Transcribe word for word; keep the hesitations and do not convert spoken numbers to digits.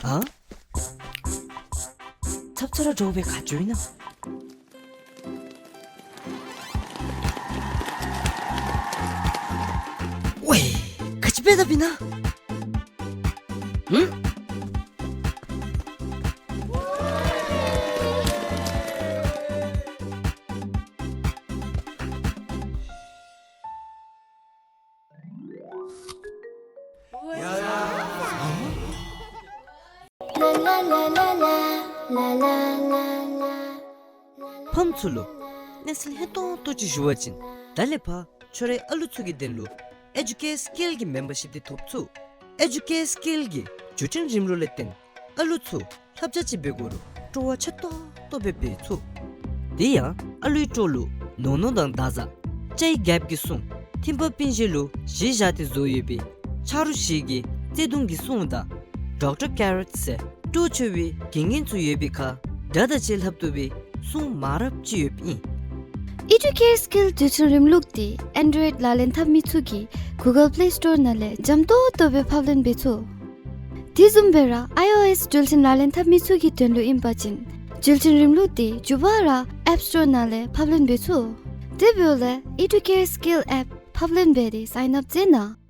ཨ། ཚབ་ཚུབ་ར་འདྲོག་པའི་ག་ཅི་ཨིན་ན། ཝེ། ག་ཅི་འབད་དཔ་ཨིན་ན། ཧུམ། ཕམ་ཚུ་ལུ་གནས་ཚུལ་ཧན་ཏོང་ཏོ་ཅིག་ཞུ་བ་ཅིན། ད་ལས་ཕར་ཁྱོད་རའི་ཨ་ལུ་ཚུ་གི་དོན་ལུ་ཨེ་ཌུ་ཀེར་སི་ཀིལ་གྱི་མེམ་བར་ཤིཔ་འདི་ཐོབ་ཚུགས། ཨེ་ཌུ་ཀེར་སི་ཀིལ་གྱི་བརྒྱུད་འཕྲིན་རིམ་ལུགས་ལས་བརྟེན་ཨ་ལུ་ཚུ་ལྷབ་ཇ་ཅིག་འབད་དགོ་རུང་སྤྲོ་བ་ཆེ་ཏོག་ཏོ་སྦེ་འབད་ཚུགས། དེ་ཡང་ཨ་ལུའི་སྤྲོ་ལུ་ནོ་ནོ་དང་ད་ཟ། ཅའི་གེབ་ཀྱི་སྲུང་། ཐིམ་ཕག་སྤུན་བཞི་ལུ་གཞི་བཞག་སྟེ་བཟོ་ཡོད་པའི་ཆ་རོགས་བཞི་གི་བརྩེ་དུང་གི་སྲུང་དང་ཌོག་ཊར་ཀེ་རོཊ་ཟེར་སྤྲོ་ཆེ་བའི་རྒན་རྒོན་ཚུ་ཡོད་པའི་ཁར་དགྲ་དང་བཅས་ལྷབ་བཏུབ་པའི་སྲུང་མང་རབས་ཅིག་ཡོདཔ་ཨིན། ཨེ་ཌུ་ཀེར་སི་ཀིལ་བརྒྱུད་འཕྲིན་རིམ་ལུགས་འདི་ཨེན་ཌོ་རོའིཌ་ལག་ལེན་འཐབ་མི་ཚུ་གིས་གུ་གཱལ་པི་ལེ་སི་ཊོར་ནང་ལས་འཇམ་ཏོང་ཏོ་སྦེ་ཕབ་ལེན་འབད་ཚུགས། དེ་བཟུམ་སྦེ་ར་ཨའི་ཨོ་ཨེསི་བརྒྱུད་འཕྲིན་ལག་ལེན་འཐབ་མི་ཚུ་གི་དོན་ལུ་ཨིན་པ་ཅིན་བརྒྱུད་འཕྲིན་རིམ་ལུགས་འདི་མཇུག་པ་ར་ཨེཔ་སི་ཊོར་ནང་ལས་ཕབ་ལེན་འབད་ཚུགས། དེ་འབདཝ་ལས་ཨེ་ཌུ་ཀེར་སི་ཀིལ་ཨེཔ་ཕབ་ལེན་འབད་དེ་སའིན་ཨཔ་མཛད་གནང་།